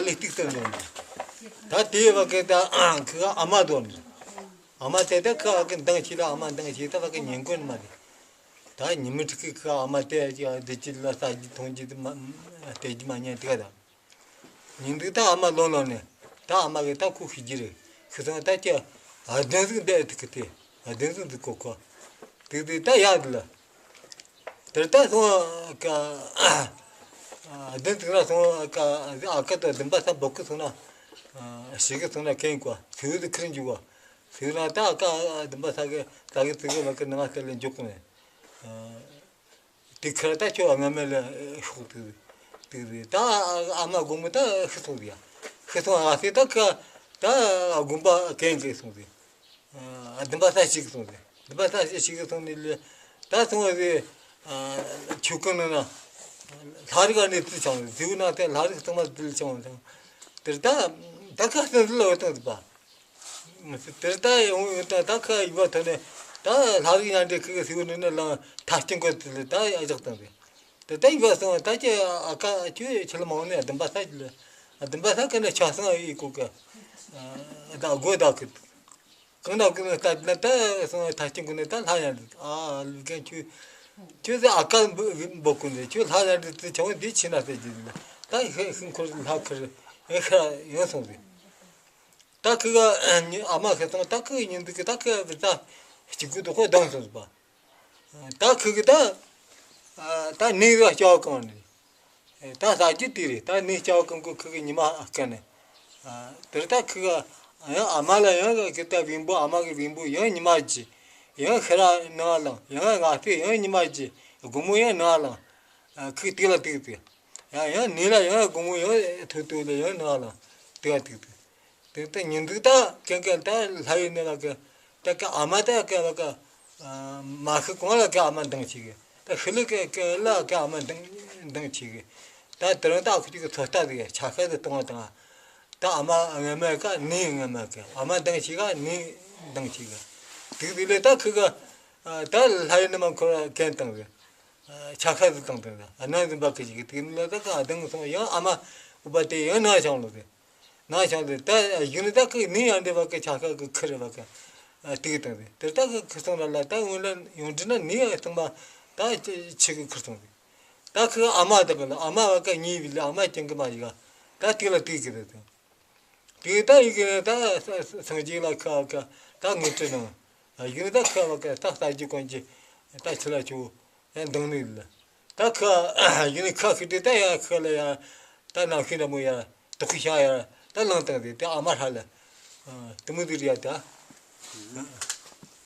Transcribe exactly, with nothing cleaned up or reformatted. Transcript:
ལས་སྟེགས་སུ་འགྲོ་ནས། ད་དེའི་བར་གི་ད་ཁི་ག་ཨ་མ་དོ་ནས། ཨ་མ་དེ་ད་ཁི་ག་གི་འདང་ཆེ་ལ་ཨ་མ་འདང་ཆེ་ད་བར་གི་ཉན་གོ་ནི་མ་རེད། ད་ཉི་མ་ཁྲི་ཁི་ཁི་ག་ཨ་མ་དེ་ཅི་འདི་ཅི་ལ་ཟ་རྒྱུ་འཐུང་རྒྱུ་དེ་མ་སྟེར་རྒྱུ་མ་ཉན་དེ་ག་ད། ཉིན་དུ་ད་ཨ་མ་ལོང་ལོང་ནས་ད་ཨ་མ་གི་ད་ཁུ་ཤི་རྒྱུ་རེད། ཤི་སོང་ད་ཀྱི་ཨ་བདུན་ཟིག་འདི་ཨེ་ཐུག་གི་དེ། ཨ་བདུན་ཟིག་འདི་གོ་གོ། དེ་དེ་ད་ཡག་འདི་ལ། དེར་ད་སོང་ཀ་ཨ་བདུན་ཟིག་ར་སོང་ཀ་ཨ་ཀ་ད་བདུན་པ་ས་འབོག་གི་སོང་ན། ཨ་ཤི་གི་སོང་ན་གན་གོ་ཚེའུ་དེ་ཁིར་འཇུག་གོ། ཚེའུ་ན་ད་ཨ་ཀ་བདུན་པ་ས་གི་ས་གི་ཚེ་གི་བ་གི་ནང་ས་ལ་འཇུག་གི་ནས། དེ་ཁར་ད་ཁྱོད་སྔ་མ་ལ་ཤོག་དུས་དུས་རེད། ད་ཨ་མ་དགོང་མོ་ད་ཤི་སོང་རེད། ཤི་སོང་ཨ་ཟེ་ད་ཁ་ད་དགོན་པ་གན་གི་སོང་རེད། བདུན་པ་ས་ཞིག་སོང་རེད། བདུན་པ་ས་ཞིག་སོང་ནས་ལ་ད་སོང་བ་རེད། ཆུ་ཀུན་ན་ལྷ་རིགས་ཨ་ནི་དུ་ཆང་རེད། དེའུ་ན་དེ་ལྷ་རིགས་ཚང་མ་དུ་ཆང་རེད། དེར་ད་ད་ཁ་སོང་རེད་ལ་འོ་དང་རེད་པ། དེར་ད་ཡོང་ཡོང་ད་ད་ཁ་ཡིན་པ་ཐོན་ནས་ད་ལྷ་རིགས་མཉམ་འབྲེལ་ཁུལ་གྱི་སིའུ་ནི་ནི་ལང་ཐ་སྐྱོན་གོ་དེ་ལ་ད་ཡག་བཏང་རེད། དེ་ད་ཡིན་པ་སོང་ད་ཀྱི་ཨ་ཀ་ཁྱོད་ཆི་ལ་མ་འོང་ནས་བདུན་པ་ས་ཀྱི་ལ་བདུན་པ་ས་ཀ་ནས་ཆ་སང་ཡི་གོ་གི་ད་དགོས་ད་གི་གང་ན་གི་ནས་ད་ན་ད་སོང་ཐ་སྐྱོན་གོ་ནས་ད་ལྷ་ཡང་ཨ་ལུ་གན་ཁྱོད་ཁྱོད་ཟེར་ཨ་ཀ་འབོ་གོ་ནས་ཁྱོད་ལྷ་ཡང་དེ་ཆ་འོང་དེ་ཕྱི་ན་ཟེར་གྱི་ལ་ད་ཧི་ཧི་འཁོར་ལྷ་ཁར་ཨེ་ཁ་ཡོང་སོང་ཟེར། ད་ཁི་ག་ཨ་མ་ཁི་སོང་ད་ཁི་ཉིན་དུ་གི་ད་ཁི་བི་ད་གཅིག་གུ་དུ་ཁོ་ལྡང་སོང་ཟིག་པ། ད་ཁི་གི་ད་ད་ནི་ག་ལྕགས་གང་ནི་ད་ས་ཀྱི་དེ་རེད། ད་ནི་ལྕགས་གང་གི་ཁི་གི་ཉི་མ་ཨ་ཀ་ནི་དེར་ད་ཁི་ག་ཡང་ཨ་མ་ལ་ཡང་གི་ད་བེམ་པོ་ཨ་མ་གི་བེམ་པོ་ཡང་ཉི་མ་གི་ཡང་ཤི་ར་ནང་ལང་ཡང་ང་ཚེ་ཡང་ཉི་མ་གི་དགོང་མོ་ཡང་ནང་ལང་ཁི་དེ་ལ་དེ་གི་དེ་ཡང་ཡང་ནི་ལ་ཡང་དགོང་མོ་ཡང་ཐུག་ཐུག་ལ་ཡང་ནང་ལང་དེ་ག་དེ་གི་དེ། དེ་ལྟ་ཉིན་དུ་ད་ཀན་ཀན་ད་ལྷ་ཡི་ནི་ལ་ཀ་ད་ཀ་ཨ་མ་ད་ཀ་ལ་ཀ་མ་ཤི་གོང་ལ་ཀ་ཨ་མ་འདང་ཆི་གི་ད་ཤི་ལི་ཀ་ཀ་ལ་ཀ་ཨ་མ་འདང་འདང་ཆི་གི་ད་དེ་རིང་ད་ཁུ་ཅིག་གི་ཚོད་ལྟ་དེ་ཆ་ཤས་དེ་གཏོང་བ་དང་ད་ཨ་མ་ངན་མ་ཀ་ནི་ངན་མ་ཀ་ཨ་མ་འདང་ཆི་ག་ནི་འདང་ཆི་གི་དེ་དེ་ལས་ད་ཁུ་ག་ད་ལྷ་ཡི་ནི་མ་ཁོ་ར་ཀན་བཏང་གི་ཆ་ཤས་དེ་བཏང་དང་ཨ་ནང་འཛིན་པ་ཀི་ཅིག་གི་དེ་ནི་ལ་ད་ཀ་འདང་སོང་ཡང་ཨ་མ་ཨུ་པ་དེ་ཡང་ནང་ཤང་ལོ་དེ། ནང་ཤང་དེ་ད་གཞི་ནས་ད་ཁི་ནི་ཡང་འདྲེ་བ་ཀི་ཆ་ཤས་ཀི་ཁི་རེ་བ་ཀི་དེ་གི་དང་དེ་དེར་ད་ཁི་ཁི་སོང་ར་ལ་ད་སྔོན་ལ་ཡོང་དྲི་ན་ནི་ཡང་སྟོང་པ་ད་ཆི་གི་ཁི་སོང་དེ་ད་ཁི་ཨ་མ་ད་གི་ལ་ཨ་མ་བ་ཀ་ཉི་བི་ལ་ཨ་མ་ཅན་གི་མ་ཡི་ག་ད་དེ་ལ་དེ་གི་རེད་དེ་དེ་ད་ཡི་གི་ད་སངས་རྒྱས་ལ་ཁ་ཀ་ད་ངེས་དྲི་ནང་གཞི་ནས་ད་ཁ་བ་ཀ་ད་ལྟ་རྒྱུ་གོན་གྱི་ད་ཆི་ལ་ཆུ། ཡང་འདང་ནི་ལ། ད་ཁ་ཡིན་ནི་ཁ་ཤི་དེ་ད་ཡང་ཁ་ལ་ཡང་ད་ནང་ཤི་འདྲ་མོ་ཡང་དོག་ཤི་ཤ་ཡང་ད་ལང་དང་དེ་དེ་ཨ་མ་ཧྲ་ལ། དེ་མོ་དེ་རེད་ཡ་ད།